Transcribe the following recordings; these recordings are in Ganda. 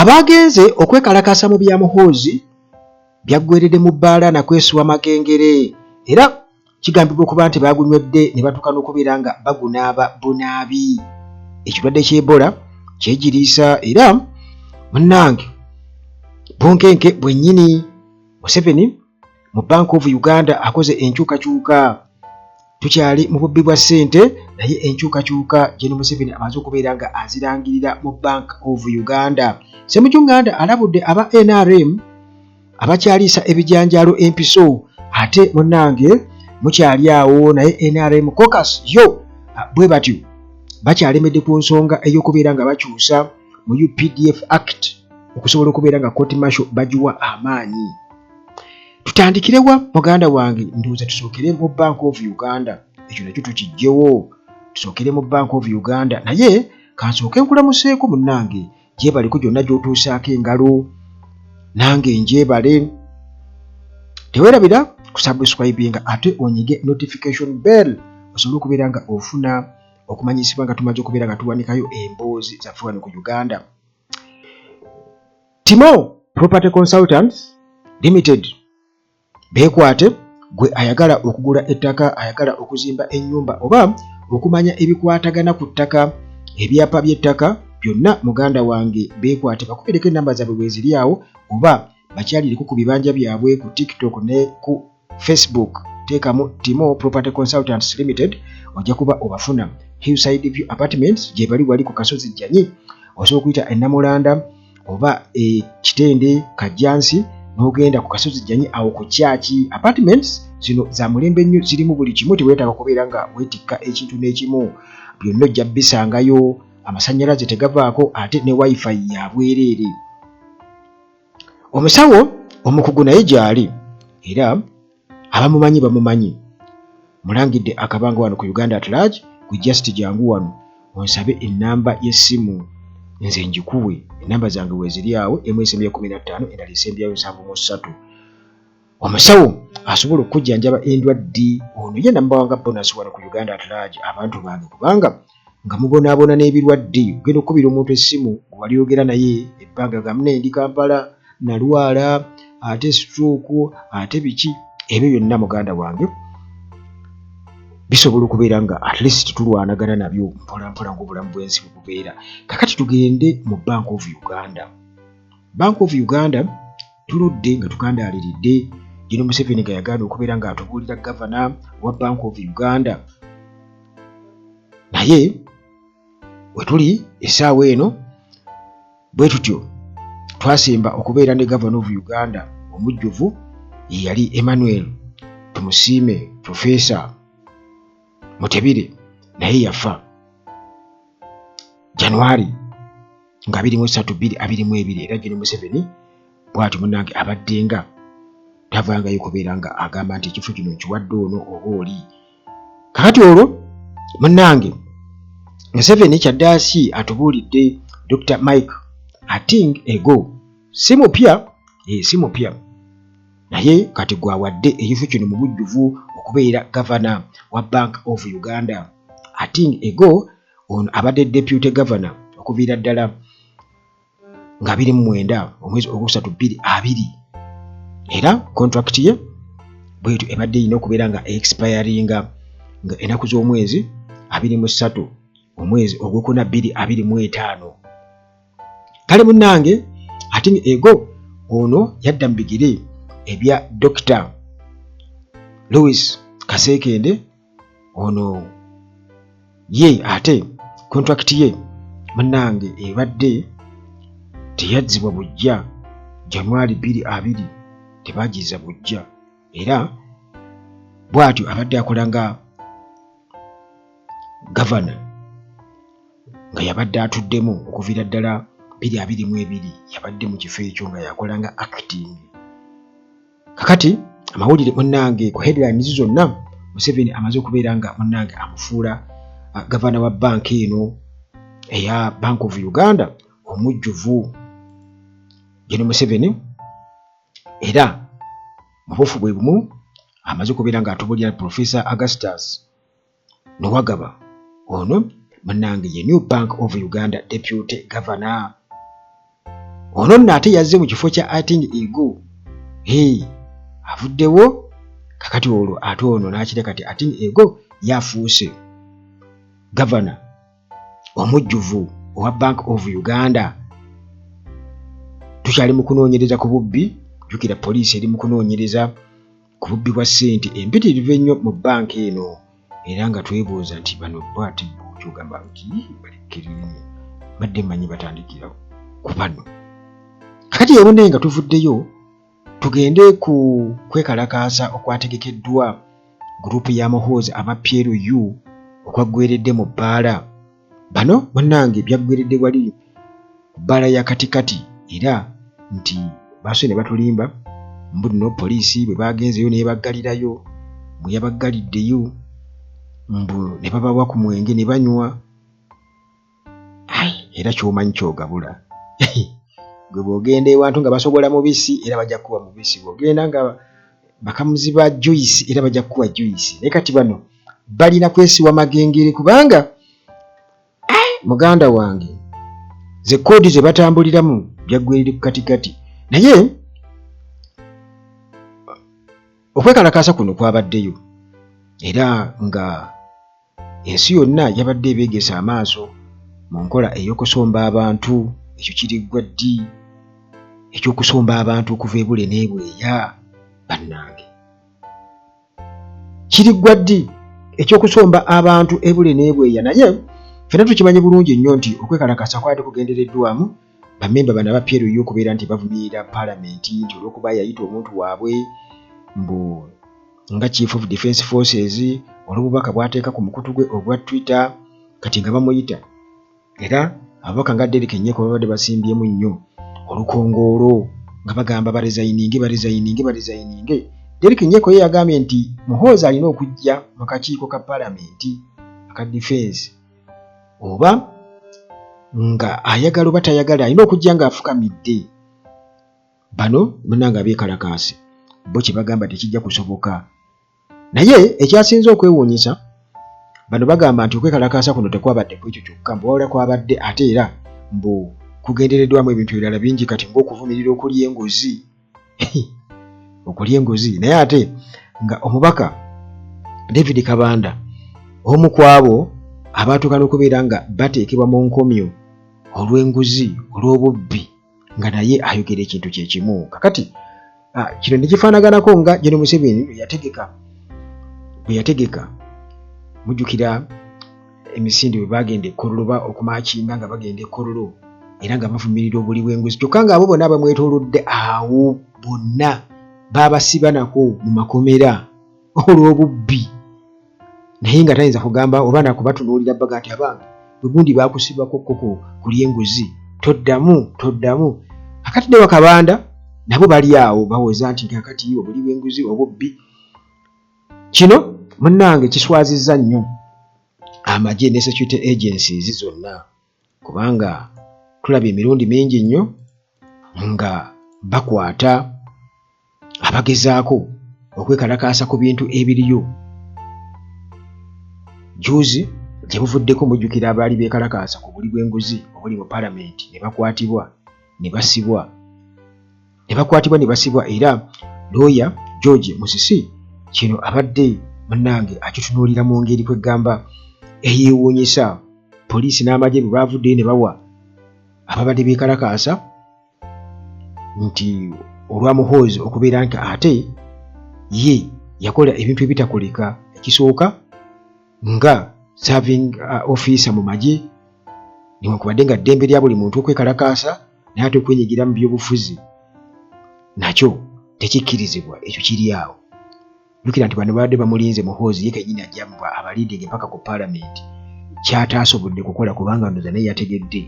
Abaagenze okwekalakaasa mu bya Muhoozi byaggweredde mu bbaala na kwesuwa makengere era kigambibwa okuba nti baagunywedde ne batuuka n'okubeera nga bagunaaba bunaabi. Ekirwadde ky'Ebola kyegiriisa era munnange bunkenke bwennyini. Museveni mu Bank of Uganda akoze enkyukakyuka. Tukyali mu bubbi bwa ssente naye enkyukakyuka Gen Museveni amaze okubeera nga azirangirira mu Bank of Uganda. Ssemujju Nganda alabudde aba NRM abakyaliisa ebijanjaalo empiso ate munnange mukyali awo naye NRM caucus yo bwe batyo bakyalemedde ku nsonga ey'okubeera nga bakyusa mu UPDF Act okusobola okubeera nga court martial bagiwa amaanyi. Tutandikirewa muganda wange? Ndowooza tusookere mu Bank of Uganda, ekyo nakyo tukijjewo, tusookere mu Bank of Uganda. Naye kansooke nkulamuseeko munnange, gyebaliko gyonna gy'otuusaako engalo, nange ngyebale. Teweerabira kusubscribinga ate onyige notification bell osobole okubeera nga ofuna okumanyisibwa nga tumaze okubeera nga tuwanikayo emboozi zaffe wano ku Uganda. Timo Property Consultants Limited beekwate gwe ayagala okugula ettaka, ayagala okuzimba ennyumba oba okumanya ebikwatagana ku ttaka, ebyapa by'ettaka byonna muganda wange beekwate bakubireko ennamba zaabwe weeziri awo oba bakyalireko ku bibanja byabwe ku TikTok ne ku Facebook teekamu Timo Property Consultants Limited ojja kuba obafuna. Hillside View Apartments gye bali wali ku Kasozi Jjanyi. Osobola okuyita e Namulanda oba e Kitende Kajjansi n'ogenda ku Kasozi Jjanyi awo ku kyaki. Apartments zino za mulembe nnyo, zirimu buli kimu, teweetaaga kubeera nga weetikka ekintu n'ekimu, byonna ojja bisangayo. Amasannyalaze tegavaako ate ne wifi ya bwereere. Omusawo omukugu naye gyali era abamumanyi bamumanyi. Mulangidde akabanga wano ku Uganda at large gwe just jangu wano onsabe ennamba y'essimu nze ngikuwe. Ennamba zange weeziri awo emu esembyayo 15 endala esembyayo 73. Omusawo asobola okukujjanjaba endwadde ono ye namubawanga bonus wano ku Uganda at large abantu bange kubanga nga mubonaabona n'ebirwadde ogenda okukubira omuntu essimu gwe wali oyogera naye ebbanga nga mune ndi Kampala nalwala ate stroke ate biki ebyo byonna muganda wange bisobola okubeera nga at least tulwanagana nabyo mpola mpola ng'obulamu bw'ensi bwe bubeera. Kakati tugende mu Bank of Uganda. Bank of Uganda tuludde nga tukandaaliridde Gen Museveni nga yagaana okubeera ng'atubuulira gavana wa Bank of Uganda naye wetuli essaawa eno bwe tutyo twasemba okubeera ne Governor of Uganda omujjuvu ye yali Emmanuel Tumusiime Professor Mutebile naye yafa January nga 23 2022 era Gen Museveni bw'atyo munnange abaddenga tavangayo kubeera nga agamba nti ekifo kino nkiwadde ono oba oli. Kakati olwo munnange Museveni kyaddaasi atubuulidde Dr. Mike Ating Ego si mupya si mupya naye kati gwawadde ekifo kino mu bujjuvu okubeera gavana wa Bank of Uganda. Ating Ego ono abadde deputy governor okuviira ddala nga 29 omwezi ogwokusatu 2020 era contract ye bwetyo ebadde erina okubeera nga expiringa nga enaku z'omwezi 23 omwezi ogwokuna 2025. Kale munnange ate ego ono yadda mu bigere ebya Dr. Louis Kasekende ono ye ate contract ye munnange ebadde teyazzibwa buggya January 2020 tebagizza buggya era bw'atyo abadde akola nga gavana nga yabadde atuddemu okuviira ddala 2022 yabadde mu kifo ekyo nga yakola nga acting. Kakati amawulire munnange ku headlines zonna Museveni amaze okubeera nga munnange amufuula gavana wa banka eno eya Bank of Uganda omujjuvu Gen Museveni era mu buufu bwe bumu amaze okubeera nga atubulira Professor Augustus Nuwagaba ono munnange ye New Bank of Uganda Deputy Governor. Ono nno ate yazze mu kifo kya Ating Ego. Hey, avuddewo kakati olwo ate ono n'akira kati Ating Ego yafuuse gavana omujjuvu owa Bank of Uganda. Tukyali mu kunoonyereza ku bubbi, jjukira poliisi eri mu kunoonyereza ku bubbi bwa ssente empitirivu ennyo mu bbanka eno era nga twebuuza nti bano bo ate bo kyogamba nti balekkerini badde mmanyi batandikira ku bano. Kakati yebo naye nga tuvuddeyo tugende ku kwekalakaasa okwategekeddwa gurupu ya Muhoozi aba PLU okwaggweredde mu bbaala. Bano bannange byaggweredde wali ku bbaala ya Katikati era nti baasose ne batulimba mbu nno poliisi bwe baagenzeeyo n'ebaggalirayo mbu yabaggaliddeyo mbu ne babawa ku mwenge ne banywa. Ai, era ky'omanyi ky'ogabula. Gwe bw'ogenda ewantu nga basogola mubisi era bajja kukuwa mubisi, bw'ogenda nga bakamuzi ba juyisi era bajja kukuwa juyisi. Naye kati bano balina kwesiwa magengere kubanga muganda wange ze koodi ze batambuliramu byaggwerere ku katikati. Naye okwekalakaasa kuno kwabaddeyo era nga ensi yonna yabadde ebeegesa amaaso mu nkola ey'okusomba abantu. Ekyo kiriggwa ddi eky'okusomba abantu okuva ebule n'ebweya? Bannange, kiriggwa ddi eky'okusomba abantu ebule n'ebweya? Naye ffenna tukimanyi bulungi nnyo nti okwekalakaasa kwali kugendereddwamu bammemba bano aba PLU okubeera nti bavumirira palamenti nti olw'okuba yayita omuntu waabwe mbu nga Chief of Defence Forces olw'obubaka bw'ateeka ku mukutu gwe ogwa Twitter kati nga bamuyita. Era ababaka nga Derrick Nyeko babadde basimbyemu nnyo olukongoolo nga bagamba barezayininge, barezayininge, barezayininge. Derrick Nyeko ye yagambye nti Muhoozi alina okujja mu kakiiko ka palamenti aka defense oba nga ayagala oba tayagala alina okujja ng'afukamidde. Bano munnange abeekalakaasi bo kye bagamba tekijja kusoboka. Naye ekyasinze okwewuunyisa bano bagamba nti okwekalakaasa kuno tekwabadde ku ekyo kyokka mbu wabula kwabadde ate era mbu kugendereddwamu ebintu ebirala bingi kati ng'okuvumirira okulya enguzi okulya enguzi naye ate nga omubaka David Kabanda omu ku abo abaatuuka n'okubeera nga bateekebwa mu nkomyo olw'enguzi olw'obubbi nga naye ayogera ekintu kye kimu. Kakati kino ne kifaanaganako nga Gen Museveni bwe yategeka mujjukira emisinde bwe baagenda e Kololo ba okumakinga nga bagenda e Kololo era nga bavumirira obuli bw'enguzi kyokka ng'abo bonna abamwetoolodde awo bonna baabasiba nako mu makomera olw'obubbi naye nga tayinza kugamba oba nakubatunuulira baga nti abange bwe gundi baakusibako ko kulya enguzi toddamu toddamu. Akati ne bakabanda nabo bali awo bawoza nti kakati obuli bw'enguzi obubbi. Kino munnange kiswazizza nnyo amagye ne security agencies zonna kubanga tulaba emirundi mingi nnyo nga bakwata abagezaako okwekalakaasa ku bintu ebiriyo. Jjuuzi gye buvuddeko mujjukira abaali beekalakaasa ku buli bw'enguzi obuli mu palamenti ne bakwatibwa ne basibwa ne bakwatibwa ne basibwa era looya George Musisi kino abadde munnange akitunuulira mu ngeri kwegamba eyeewuunyisa poliisi n'amagye bwe baavuddeyo ne bawa ababadde beekalakaasa nti olwa Muhoozi okubeera nti ate ye yakola ebintu ebitakoleka ekisooka nga serving officer mu magye newankubadde nga ddembe lya buli muntu okwekalakaasa naye ate okwenyigira mu byobufuzi nakyo tekikkirizibwa ekyo kiri awo. Jjukira nti bano babadde bamulinze Muhoozi ye kennyini ajja abaliidinge mpaka ku palamenti kyataasobodde kukola kubanga ndoza naye yategedde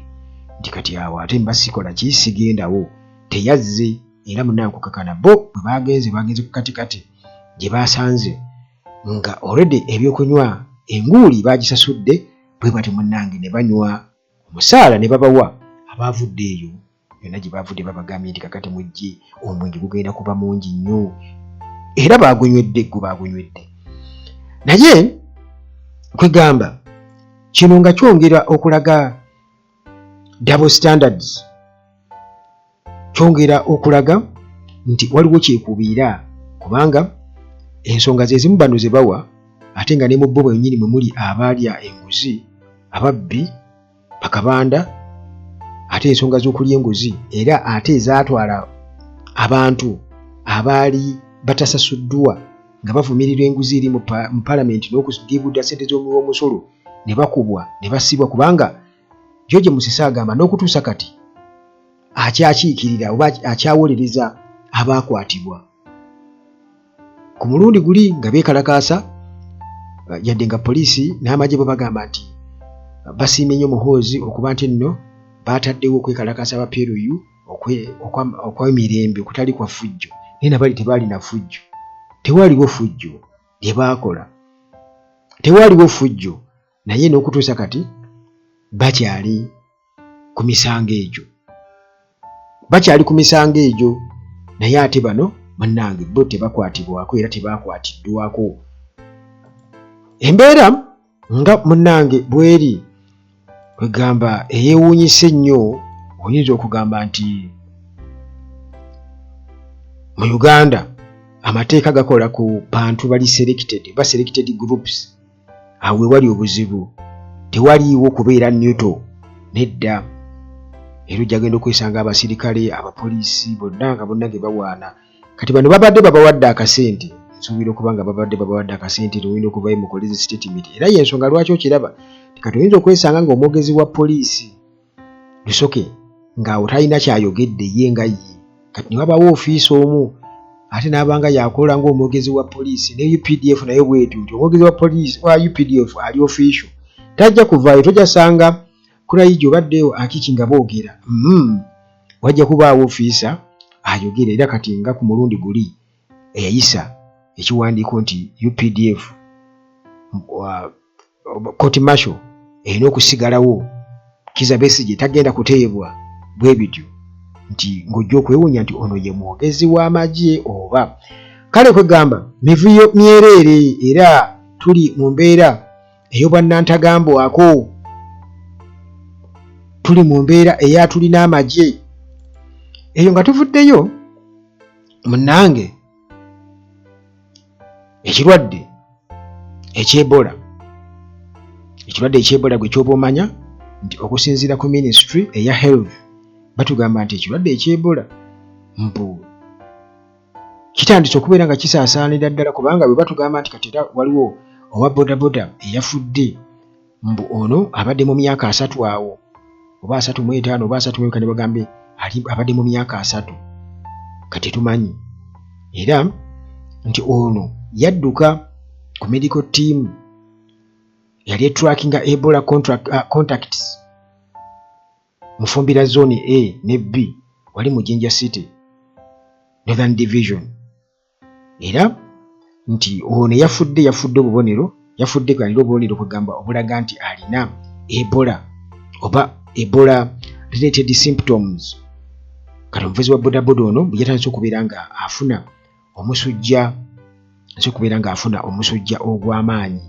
nti kati awo ate mba sikola ki sigendawo teyazze era munankukakana bo bwe baagenze baagenze ku katikati gye baasanze nga already ebyokunywa enguuli baagisasudde bwe bati munnange ne banywa omusaala ne babawa abaavudde eyo yonna gye baavudde babagambye nti kakati mujje omwenge gugenda kuba mungi nnyo era baagunywedde gwe baagunywedde naye kwegamba kino nga kyongera okulaga double standards. Kyongera okulaga nti waliwo kyekubiira, kubanga ensonga ze zimu bano ze bawa, ate nga ne mu bo bennyini mwe muli abaalya enguzi, ababbi, bakabanda, ate ensonga z'okulya enguzi era ate ezaatwala abantu abaali batasasuddwa nga bavumirirwa enguzi eri mu palamenti n'okudiibuuda ssente z'omuwi w'omusolo ne bakubwa ne basibwa, kubanga George Musisi agamba n'okutuusa kati akyakiikirira oba akyawolereza abaakwatibwa ku mulundi guli nga beekalakaasa, yadde nga poliisi n'amagye bo bagamba nti basiimye nnyo Muhoozi okuba nti nno baataddewo okwekalakaasa aba PLU okw'emirembe okutali kwa ffujjo, naye nabali tebaalina ffujjo, tewaaliwo ffujjo lye baakola, tewaaliwo ffujjo, naye n'okutuusa kati bakyali ku misango egyo, bakyali ku misango egyo. Naye ate bano bannange bo tebakwatibwako era tebakwatiddwako. Embeera nga munnange bweri kwegamba eyeewuunyisa ennyo, oyinza okugamba nti mu Uganda amateeka gakola ku bantu bali selected oba selected groups. Awo we wali obuzibu, tewaliiwo kubeera neutral nedda. Era ojja genda okwesanga abasirikale, abapoliisi bonna nga bonna ge bawaana. Kati bano babadde babawadde akasente, nsuubira okuba nga babadde babawadde akasente nolina okuvayo mukole zi statement. Era y'ensonga lwaki okiraba kati oyinza okwesanga ng'omwogezi wa poliisi Lusoke ng'awo talina kyayogedde ye nga ye, kati ne wabaawo ofiisa omu ate n'abanga yakola ng'omwogezi wa poliisi. Ne UPDF nayo bwetyo nti omwogezi wa poliisi wa UPDF ali official tajja kuvaayo, tojasanga Kulayigye obaddeewo akiki nga boogera, wajja kubaawo ofiisa ayogera. Era kati nga ku mulundi guli eyayisa ekiwandiiko nti UPDF court martial erina okusigalawo, Kizza Besigye tagenda kuteebwa, bwe bityo nti ng'ojja okwewuunya nti ono ye mwogezi w'amagye oba kale kwegamba mivuyo myereere. Era tuli mu mbeera ey'obwannantagambwako, tuli mu mbeera eya tulina amagye eyo nga tuvuddeyo munnange. Ekirwadde eky'Ebola, ekirwadde eky'Ebola gwe kyoba omanya nti okusinziira ku ministry eya health batugamba nti ekirwadde eky'Ebola mbu kitandise okubeera nga kisaasaanira ddala, kubanga bwe batugamba nti kati era waliwo owa bodaboda eyafudde, mbu ono abadde mu myaka 30 awo oba 35 oba 31, ne bagambe abadde mu myaka 30, kati tumanyi era nti ono yadduka ku medical team yali etrackinga Ebola contacts Mufumbira zone A ne B wali mu Jinja City Northern Division, era nti ono yafudde, yafudde obubonero, yafudde alina obubonero kwegamba obulaga nti alina Ebola oba Ebola related symptoms. Kati omuvuzi wa bodaboda ono bwe yatandise okubeera nga afuna omusujja, nsi okubeera ng'afuna omusujja ogw'amaanyi,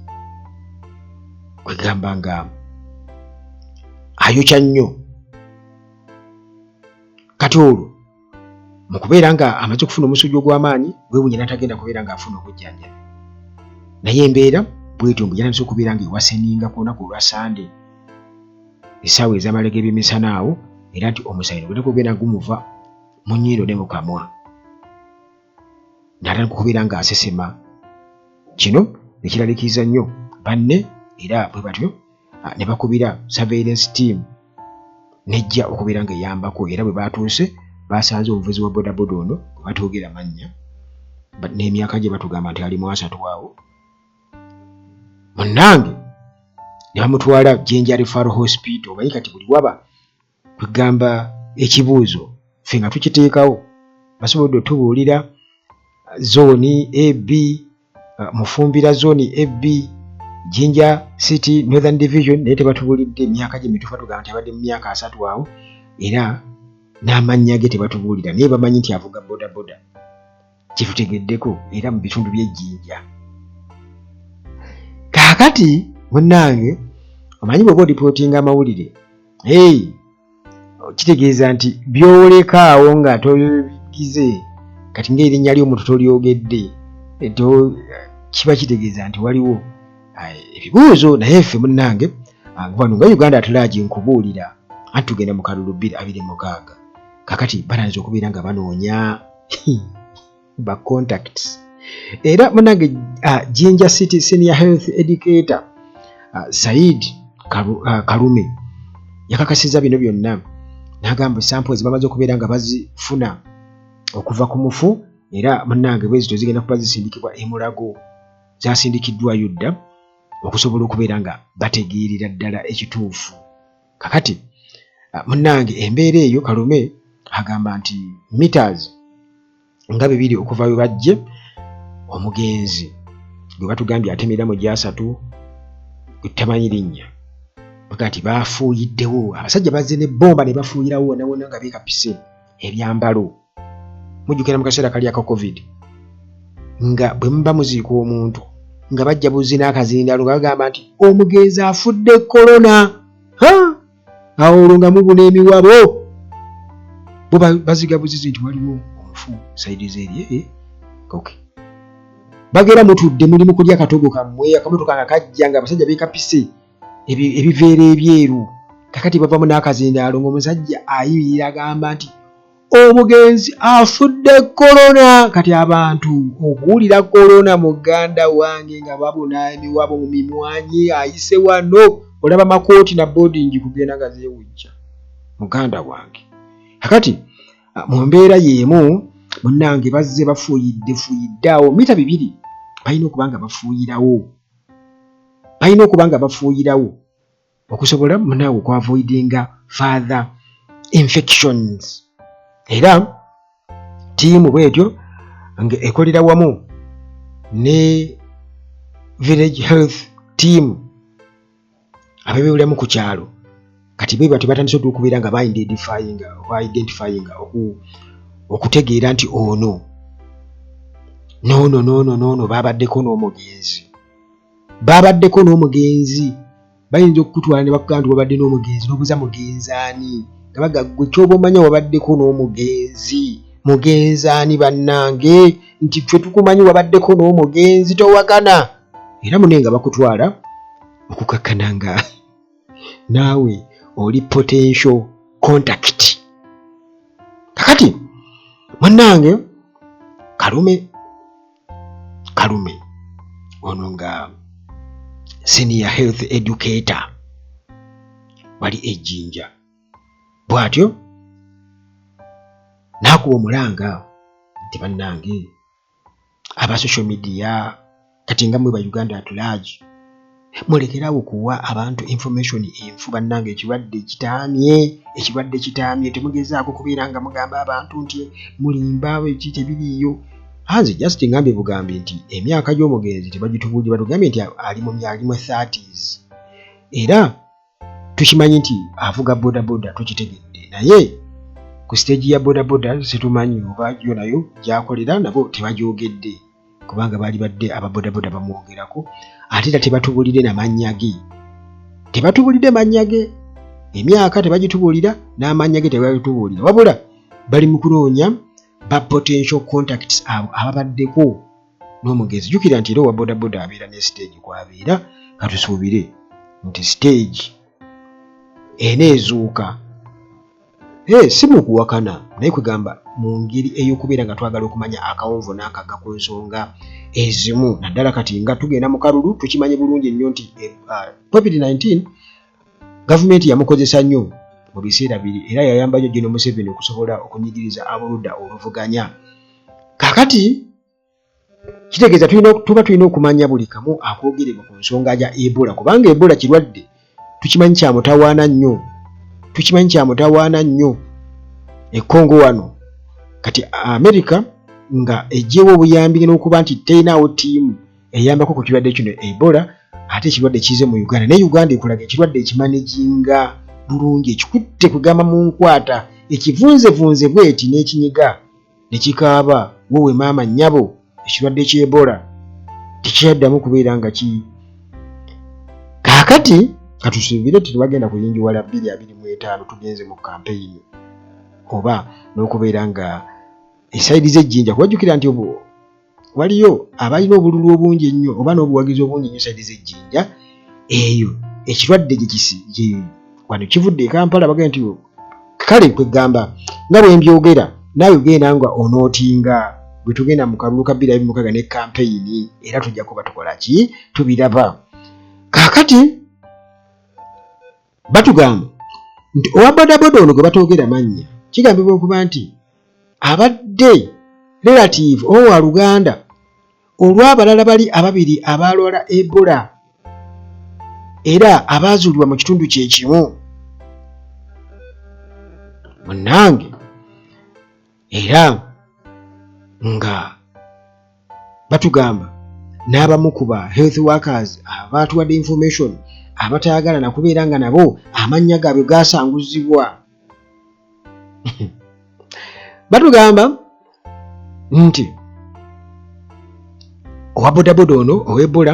kwegamba nga ayokya nnyo, kati olwo mu kubeera nga amaze okufuna omusujja ogw'amaanyi weewunya n'atagenda kubeera ng'afuna obujjanjabi. Naye embeera bwetyo mbu yatandise okubeera ng'ewaseninga ku lunaku olwa Sande essaawa ez'amala g'ebyemisana awo, era nti omusaayi ne gutandika okugenda gumuva mu nnyindo ne mu kamwa, n'atandika okubeera ng'asesema. Kino ne kiraliikiriza nnyo banne, era bwe batyo ne bakubira surveillance team n'ejja okubeera ng'eyambako. Era bwe baatuuse baasanze omuvuzi wa bodaboda ono gwe batoogera mannya n'emyaka gye batugamba nti ali mu 30 awo munnange, ne bamutwala Jinja Referral Hospital. Omanyi kati buli waba kwegamba ekibuuzo ffe nga tukiteekawo, basobodde otubuulira zooni AB, Mufumbira zooni AB, Jinja City Northern Division, naye tebatubuulidde emyaka gye mituufu. Batugamba nti abadde mu myaka 30 awo, era n'amannya ge tebatubuulira, naye bamanyi nti avuga bodaboda kyetutegeddeko, era mu bitundu by'ejjinja. Kaakati munnange omanyi bw'oba olipootinga amawulire, hey, Kitegeeza nti byolekaawo nga tobigize kati ng'erinnya ly'omuntu tolyogedde, kiba kitegeeza nti waliwo ebibuuzo. Naye ffe munnange wano nga Uganda at large, nkubuulira anti tugenda mu kalulu 2026. Kakati batandise okubeera nga banoonya ba contacts. Era munnange, Jinja City Senior Health Educator Said Kalume yakakasiza bino byonna, n'agamba samples bamaze okubeera nga bazifuna okuva ku mufu. Era munnange, bwe zityo zigenda kuba zisindikibwa e Mulago, zasindikiddwayo dda okusobola okubeera nga bategeerera ddala ekituufu. Kakati munnange, embeera eyo, Kalume agamba nti meters nga 2 okuva we bajje omugenzi gwe batugambye atemera mu gyasatu, gwe tutamanyi linnya, baga nti bafuuyiddewo. Abasajja bazze n'ebbomba ne bafuuyirawo wonna wonna nga beekapise ebyambalo. Mujjukira mu kaseera kali aka COVID, nga bwe muba muziika omuntu nga bajja buzi n'akazindaalo nga bagamba nti omugenzi afudde korona. Awo olwo nga mubuna emiwabo, bo baziga buzizi nti waliwo omufu side z'eri. Eh, okay, bagera mutudde muli mu kulya katogo kammwe, akamotoka nga kajja nga abasajja beekapise ebiveera ebyeru. Kakati bavamu n'akazindaalo ng'omusajja ayimirira agamba nti omugenzi afudde korona. Kati abantu okuwulira korona, muganda wange, nga babuna emiwabo mu mimwanyi. Ayise wano olaba makooti na boodingi kugenda nga zeewujja, muganda wange. Kakati mu mbeera y'emu, munnange, bazze bafuuyidde fuuyidde awo mita 2, balina okuba nga bafuuyirawo, balina okuba nga bafuuyirawo okusobola munaawe okuavoidinga further infections. Era ttiimu bwetyo nga ekolera wamu ne village health team abebeebulamu ku kyalo. Kati bwe batyo batandise okubeera nga baidentifyinga, identifyinga, okutegeera nti ono noono noono noono babaddeko n'omugenzi, babaddeko n'omugenzi. Bayinza okukutwala ne bakugamba nti wabadde n'omugenzi, n'obuuza mugenzi ani, nga baga gwe kyoba omanya wabaddeko n'omugenzi. Mugenzi ani, bannange? Nti ffe tukumanyi wabaddeko n'omugenzi, towakana. Era mune nga bakutwala okukakkana nga naawe oli potential contact. Kakati munnange, Kalume ono nga senior health educator wali ejjinja, bw'atyo n'akuba omulanga nti bannange aba social media, kati nga mwe ba Uganda at large, mulekerawo kuwa abantu information enfu. Bannange, ekirwadde kitaamye, ekirwadde kitaamye. Temugezaako kubeera nga mugamba abantu nti mulimba, eki tebiriiyo. Anze just ngambye bugambi nti emyaka gy'omugenzi tebagitubuulire, batugambye nti ali mu 30s, era tukimanyi nti avuga bodaboda, tukitegedde. Naye ku stage ya bodaboda situmanyi oba yo nayo gyakolera, nabo tebagyogedde, kubanga baali badde ababodaboda bamwogerako. Ate era tebatubulire namannya ge, tebatubulidde mannya ge, emyaka tebagitubuulira, n'amannya ge tebagitubuulira. Wabula bali mu kunoonya ba potential contacts, abo ababaddeko n'omugenzi. Jjukira nti era owa bodaboda abeera ne stage kwabeera. Katusuubire nti stage eneezuuka. Hey, si mu kuwakana, naye kwegamba mu ngeri ey'okubeera nga twagala okumanya akawonvu n'akagga ku nsonga ezimu, naddala kati nga tugenda mu kalulu. Tukimanyi bulungi nnyo nti COVID-19 gavumenti yamukozesa nnyo mu biseera biri, era yayamba nnyo General Museveni okusobola okunyigiriza aboludda oluvuganya. Kaakati kitegeeza tuba tulina okumanya buli kamu akoogerebwa ku nsonga ya Ebola, kubanga Ebola kirwadde tukimanyi kya mutawaana nnyo, tukimanyi kya mutawaana nnyo e Congo wano. Kati America nga ejjeewo obuyambi n'okuba nti terinaawo ttiimu eyambako ku kirwadde kino Ebola, ate ekirwadde kize mu Uganda, naye Uganda ekulaga ekirwadde ekimanaginga bulungi, ekikutte kugamba mu nkwata ekivunzevunze bweti n'ekinyiga ne kikaaba wowe maama nnyabo. Ekirwadde ky'Ebola tekyaddamu kubeera nga ki. Kaakati Katusuubire nti tebagenda kuyingiwala 2025 tugenze mu kampeyini oba n'okubeera nga esayidi z'ejjinja kubajjukira nti obu waliyo abalina obululu obungi ennyo oba n'obuwagizi obungi ennyo sayidi z'ejjinja eyo ekirwadde gye wano kivudde e Kampala bagenda nti kale kwegamba nga bwe mbyogera naawe genda nga onootinga bwe tugenda mu kalulu ka 2026 ne kampeyini era tujja kuba tukola ki tubiraba kaakati batugamba nti owa bodaboda ono gwe batoogera mannya kigambibwa okuba nti abadde relative owa waluganda olw'abalala bali ababiri abaalwala Ebola era abaazuulibwa mu kitundu kye kimu. Munnange era nga batugamba n'abamu ku ba health workers abaatuwadde information abatayagala nakubeera nga nabo amannya gaabwe gaasanguzibwa batugamba nti owa bodaboda ono ow'ebola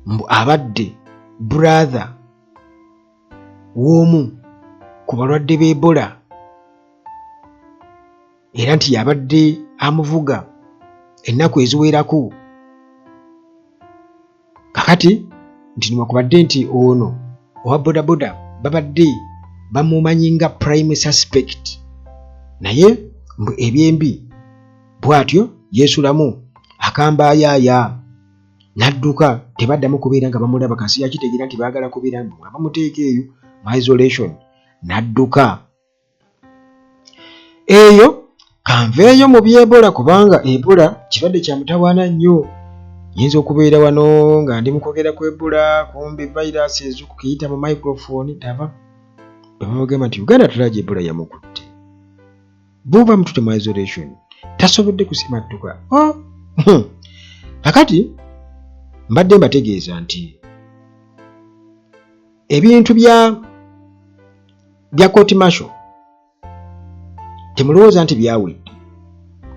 mbu abadde brother w'omu ku balwadde b'ebola era nti yabadde amuvuga ennaku eziwerako kakati nti newakubadde nti ono owa bodaboda babadde bamumanyi nga prime suspect naye mbu ebyembi bwatyo yeesulamu akambayaaya n'adduka tebaddamu kubeera nga bamulaba kasi yakitegeera nti baagala kubeera nga bamuteeka eyo mu isolation n'adduka Eyo kanveeyo mu by'Ebola kubanga Ebola kirwadde kya mutawaana nnyo. Nyinza okubeera wano nga ndi mu kwogera ku Ebola kumbe vayiraasi ezuukuka eyita mu microphone tava bwe babagamba nti Uganda tulaagi Ebola yamukutte. Bo bamutute mu isolation tasobodde kusimattuka. Oh! Kakati mbadde mbategeeza nti ebintu bya bya court martial temulowooza nti byawedde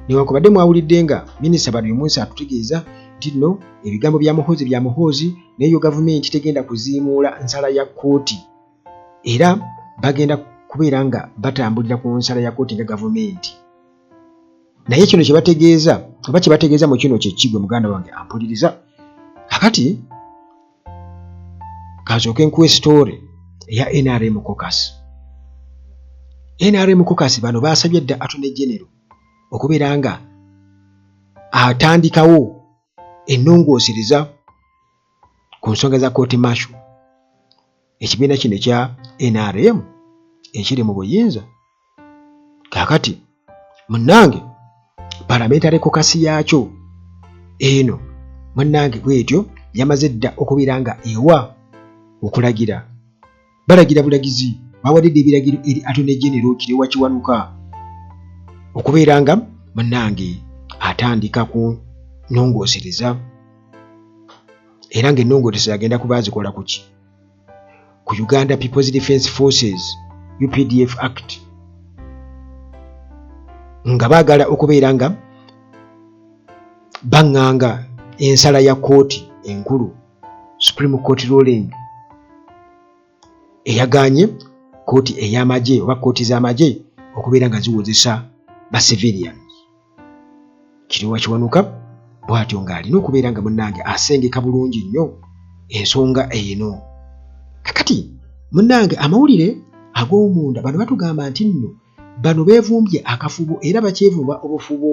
newankubadde mwawulidde nga minisita Baryomunsi atutegeeza nti nno ebigambo bya Muhoozi bya Muhoozi naye yo gavumenti tegenda kuziimuula nsala ya kkooti era bagenda kubeera nga batambulira ku nsala ya kkooti nga gavumenti naye kino kyebategeeza oba kyebategeeza mu kino kyekki gwe muganda wange ampuliriza kakati kansooke nkuwe sitoore eya nrm caucus. Nrm caucus bano baasabye dda Attorney General okubeera nga atandikawo ennongoosereza ku nsonga za kooti martial. Ekibiina kino ekya nrm ekiri mu buyinza Kaakati munnange parliamentary caucus yaakyo eno munnange bwetyo yamaze dda okubeera nga ewa okulagira balagira bulagizi bawadde dda ebiragiro eri Attorney General Kirewa Kiwanuka okubeera nga munnange atandika ku nnongoosereza era ng'ennongoosereza agenda kuba azikola ku ki? Ku Uganda People's Defence Forces UPDF Act nga baagala okubeera nga baŋŋanga ensala ya kkooti enkulu Supreme Court ruling eyagaanye kkooti ey'amagye oba kkooti z'amagye okubeera nga ziwozesa ba civilians. Kiriwa Kiwanuka bw'atyo ng'alina okubeera nga munnange asengeka bulungi nnyo ensonga eno. Kakati munnange amawulire ag'omunda bano batugamba nti nno bano beevumbye akafubo era bakyevumba obufubo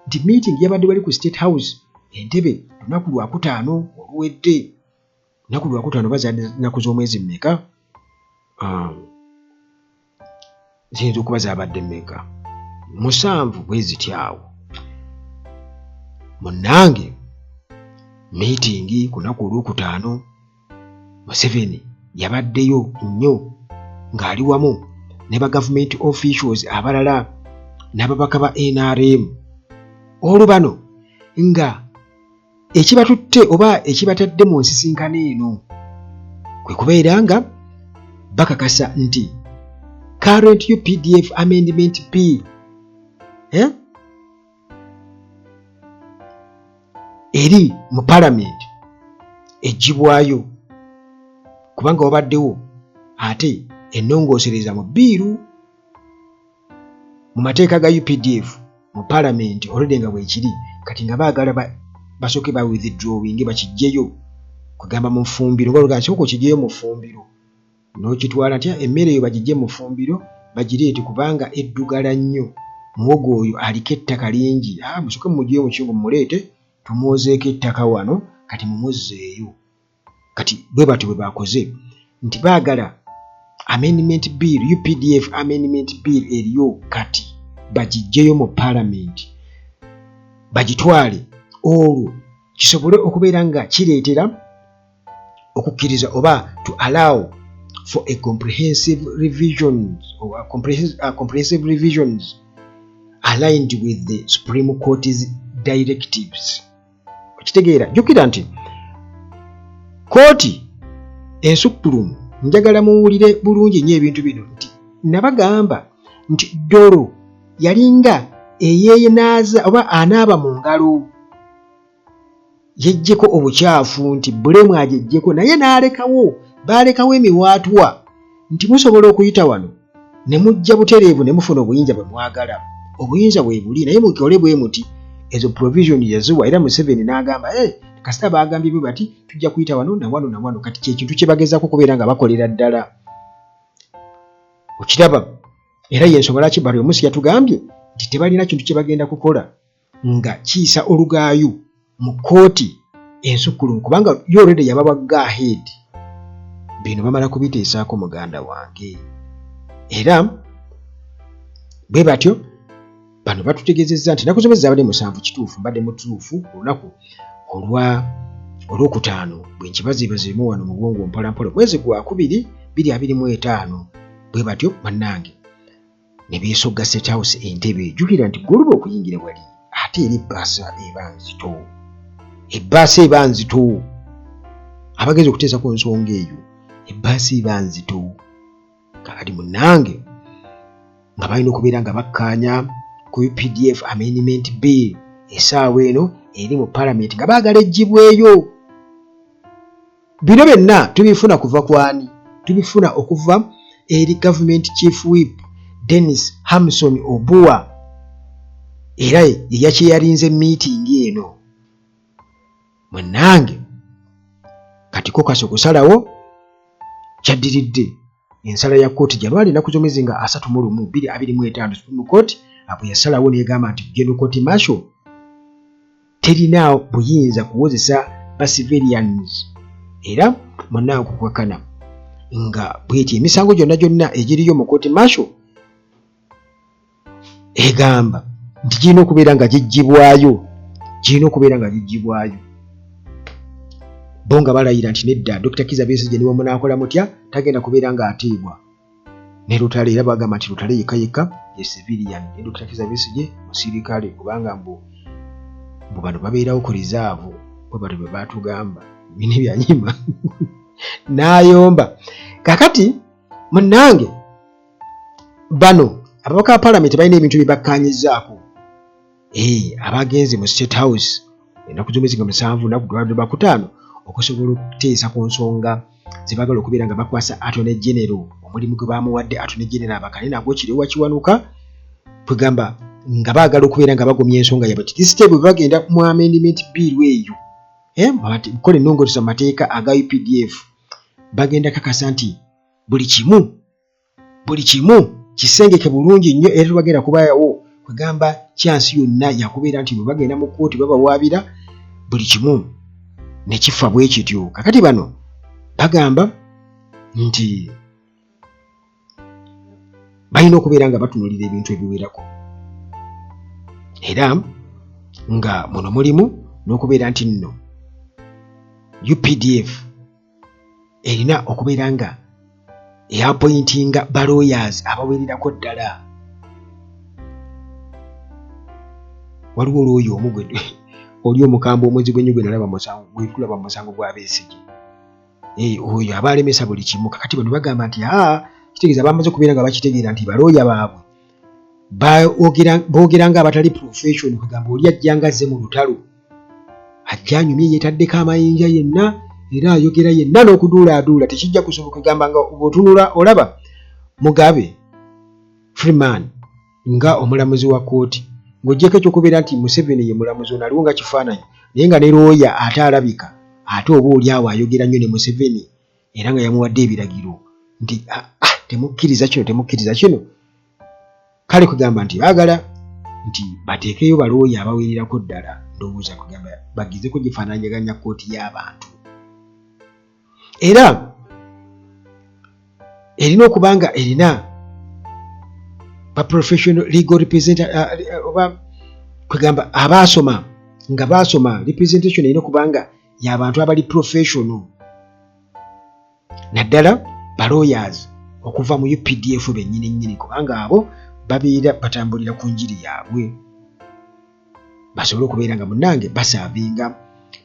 nti meeting yabadde wali ku State House Entebbe lunaku Lwakutaano oluwedde. Lunaku Lwakutaano oba zaali nnaku z'omwezi mmeka? Ziyinza okuba zaabadde mmeka? 7 bwe ziti awo. Munnange miitingi ku lunaku Olwokutaano Museveni yabaddeyo nnyo ng'ali wamu ne ba gavumenti officials abalala n'ababaka ba nrm olwo bano nga Ekibatutte oba ekibatadde mu nsisinkano eno kwe kubeera nga bakakasa nti current UPDF amendment bill eh, eri mu palamenti eggyibwayo. Kubanga wabaddewo ate ennongoosereza mu bbiiru mu mateeka ga UPDF mu palamenti already nga bwekiri, kati nga baagala basooke ba withdrawing bakiggyeyo, kwegamba mu ffumbiro, nga olugamba sooka okiggyeyo mu ffumbiro n'okitwala nti emmere eyo bagiggye mu ffumbiro bagireete kubanga eddugala nnyo, muwogo oyo aliko ettaka lingi, musooke mumuggyeyo mu kiyungu mumuleete tumwozeeko ettaka wano kati mumuzzeeyo. Kati bwe batyo bwe bakoze nti baagala amendment bill, UPDF amendment bill eriyo kati bagiggyeyo mu palamenti bagitwale, olwo kisobole okubeera nga kireetera okukkiriza oba to allow for a comprehensive revisions or a comprehensive revisions aligned with the Supreme Court's directives. Okitegeera? Jjukira nti kooti ensukkulumu, njagala muwulire bulungi nnyo ebintu bino, nti nabagamba nti ddolo yalinga eyeeyenaaza oba anaaba mu ngalo yeggyeko obukyafu, nti bulemu agyeggyeko, naye n'alekawo, baalekawo emiwaatwa nti musobola okuyita wano ne mujja butereevu ne mufuna obuyinza bwe mwagala, obuyinza bwe buli, naye mukole bwe muti. Ezo provision yaziwa era Museveni n'agamba, hey, kasita baagambye bwe bati tujja kuyita wano na wano na wano. Kati kyekintu kye bagezaako okubeera nga bakolera ddala, okiraba? Era yensonga lwaki Baryomunsi yatugambye nti tebalina kintu kye bagenda kukola nga kiyisa olugaayu mu kkooti ensukkulumu, kubanga yo already yabawa go ahead. Bino bamala kubiteesaako, muganda wange, era bwe batyo bano batutegeezezza nti ennaku z'omwezi zabadde 7. Kituufu, mbadde mutuufu, olunaku olwa olwokutaano bwe nkibazibazimu wano mu bwongo mpolampola, mwezi gwa 2 2025. Bwe batyo bannange ne beesogga State House, Entebe. Jjukira nti goluba okuyingira wali ate era ebbaasa eba nzito, ebbaasa eba nzito. Abagenzi okuteesa ku nsonga eyo, ebbaasa eba nzito. Kakati munnange nga balina okubeera nga bakkaanya ku UPDF amendment bill esaawa eno eri mu palamenti nga baagala eggyibweyo. Bino byonna tubifuna kuva kwani? Tubifuna okuva eri government chief whip Denis Hamson Obua, era ye yakyeyalinze meeting eno. Munnange, kati ko kasi okusalawo kyaddiridde ensala ya kkooti January ennaku z'omwezi nga 31 2025. Supreme Court bwe yasalawo n'egamba nti General Court Martial terina buyinza kuwozesa ba civilians, era munnange kukakana nga bweti emisango gyonna gyonna egiriyo mu court martial egamba nti girina okubeera nga giggyibwayo, girina okubeera nga giggyibwayo. Bo nga balayira nti nedda, Dr. Kizza Besigye ne bwemunaakola mutya tagenda kubeera ng'ateebwa ne Lutale, era bagamba nti Lutale yekka yekka ye civilian ne Dr. Kizza Besigye musirikale, kubanga mbu bano babeerawo ku reserve. Bwe batyo bwe baatugamba bino byanyima n'ayomba. Kakati munnange, bano ababaka ba palamenti balina ebintu bye bakkaanyizzaako abagenze mu State House ennaku z'omwezi nga 7 lunaku lwakutaano okusobola okuteesa ku nsonga ze baagala okubeera nga bakwasa Attorney General omulimu gwe bamuwadde. Attorney General abakane nagwo Kiryowa Kiwanuka, kwegamba nga baagala okubeera nga bagumya ensonga yaabwe ti this step bwe bagenda mu amendment bill eyo, kukola ennongoosereza mu mateeka aga UPDF, bagenda kakasa nti buli kimu, buli kimu kisengeke bulungi nnyo, era tebagenda kubaawo kwegamba kyansi yonna yakubeera nti bwe bagenda mu kkooti babawaabira buli kimu ne kifa bwe kityo. Kakati bano bagamba nti balina okubeera nga batunuulira ebintu ebiwerako, era nga muno mulimu n'okubeera nti nno UPDF erina okubeera nga eappointinga ba lawyers abawererako ddala. Waliwo olwoyo omu gwe oli omukambwe omuzibu ennyo gwe nalaba musango gwe tulaba mu musango gwa Besigye, oyo aba alemesa buli kimu. Kakati bano bagamba nti aa, kitegeeza bamaze okubeera nga bakitegeera nti balooya baabwe boogera nga abatali profession, kwegamba oli ajja nga azze mu lutalo, ajja anyumye, yeetaddeko amayinja yenna. era ayogera yenna n'okuduulaaduula tekijja kusoboka gamba nga bw'otunula olaba Mugabe Freeman nga omulamuzi wa kkooti ng'oggyeko ekyokubeera nti Museveni ye mulamuzi ono aliwo nga kifaananyi naye nga ne looya ate alabika ate oba oli awo ayogera nnyo ne Museveni era nga yamuwadde ebiragiro nti ah, ah, temukkiriza kino temukkiriza kino kale kugamba nti baagala nti bateekeyo balooya abawererako ddala ndowooza kugamba bagezeko gifaananyaganya kkooti y'abantu era erina okuba nga erina ba professional legal representative uh, oba kwegamba abaasoma nga baasoma representation erina okuba nga y'abantu abali professional naddala ba lawyers okuva mu UPDF bennyini nnyini kubanga abo babeera batambulira ku njiri yaabwe basobole okubeera nga munnange basaavinga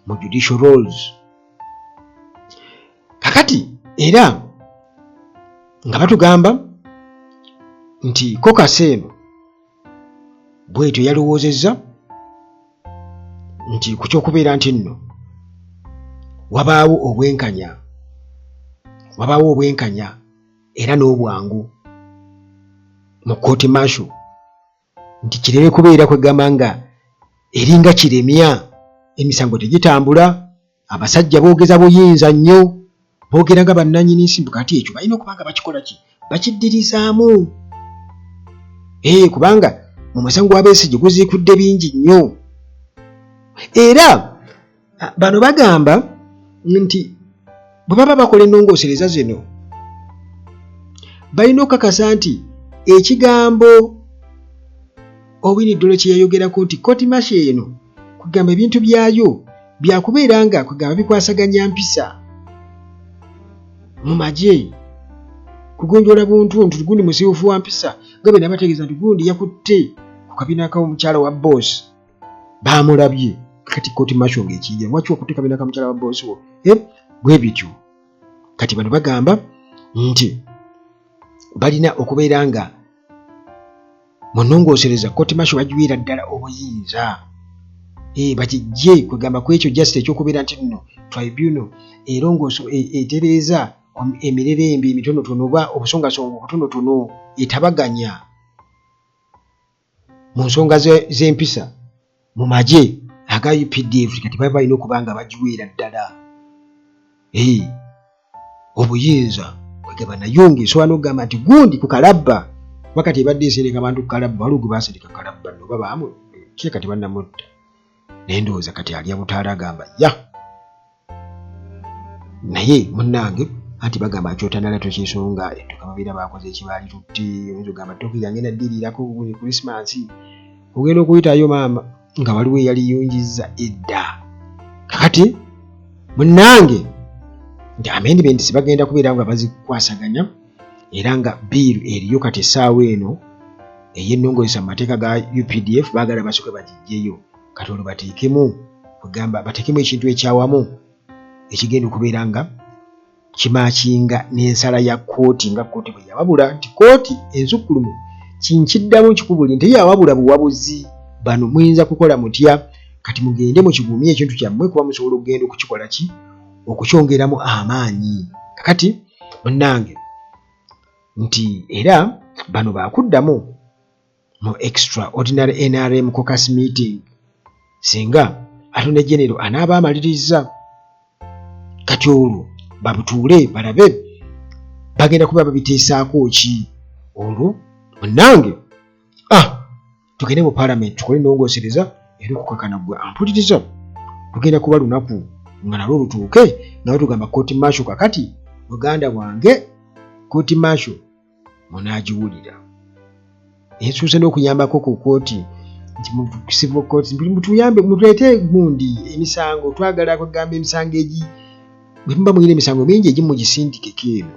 mu judicial roles kakati era nga batugamba nti kokasi eno bwetyo yalowoozezza nti ku ky'okubeera nti nno wabaawo obwenkanya wabaawo obwenkanya era n'obwangu mu kkooti masho nti kireme kubeera kwegamba nga eringa kiremya emisango tegitambula abasajja boogeza buyinza nnyo boogera nga bannanyini nsimbi kati ekyo balina okuba nga bakikola ki bakiddirizaamu ee eh, kubanga mu musango gwa Besigye guziikudde bingi nnyo era bano bagamba nti bwe baba bakola ennongoosereza zino balina okukakasa nti ekigambo Owiny Dollo kye yayogerako nti kkooti masho eno kugamba ebintu byayo byakubeera nga kwegamba bikwasaganya mpisa mu magye kugonjoola buntu nti gundi musiiwuufu wa mpisa nga bwe nabategeeza nti gundi yakutte ku kabina k'omukyala wa boosi baamulabye kati kooti masho ng'ekiyingira lwaki wakutte kabina ka mukyala wa boosi wo eh, bwe bityo kati bano bagamba nti balina okubeera nga mu nnongoosereza kkooti masho bagiweera ddala obuyinza eh, bakijje kwegamba ku ekyo just ekyokubeera nti nno tribunal erongooso e, etereeza emirerembe emitonotono oba obusongasonga obutonotono etabaganya mu nsonga z'empisa mu magye aga UPDF kati baba balina okuba nga bagiweera ddala eh, obuyinza kwegamba nayo ng'esobola n'okugamba nti gundi ku kalabba kuba kati ebadde esindika abantu ku kalabba waliwo gwe basindika ku kalabba nno oba baamu kye kati bannamutta naye ndowooza kati alya butaala agamba ya naye munnange anti bagamba kyotanala tokyesonga ettoka babeera bakoze ekibaali tutti oyinza ogamba ttooke lyange naddirirako krisimansi ogenda okuyitayo maama nga waliwo eyaliyungizza edda kakati munnange nti amendimenti bagenda kubeera nga bazikwasaganya era nga biiru eriyo kati essaawa eno ey'ennongozesa mu mateeka ga UPDF baagala basooke bagijjeyo kati olwo bateekemu kwegamba bateekemu ekintu ekyawamu ekigenda okubeera nga kimakinga n'ensala ya kkooti nga kkooti bwe yawabula nti kkooti ensukkulumu kinkiddamu nkikubuli nti yawabula buwabuzi bano muyinza kukola mutya kati mugende mukigumye ekintu kyammwe kuba musobola okugenda okukikola ki okukyongeramu amaanyi kakati munnange nti era bano baakuddamu mu extraordinary nrm caucus meeting singa attorney general anaaba amalirizza kati olwo babutuule balabe bagenda kuba babiteesaako ki olwo munnange ah tugende mu palamenti tukole ennongoosereza era okukakana gwe ampuliriza lugenda kuba lunaku nga nalwo lutuuke nga batugamba kooti masho kakati muganda wange kooti masho munaagiwulira ensuuse n'okuyambako ku kooti nti mu civil court mutuyambe mutuleete gundi emisango twagala kugamba emisango egi bwe muba mulina emisango mingi egimu mugisindikeko eno.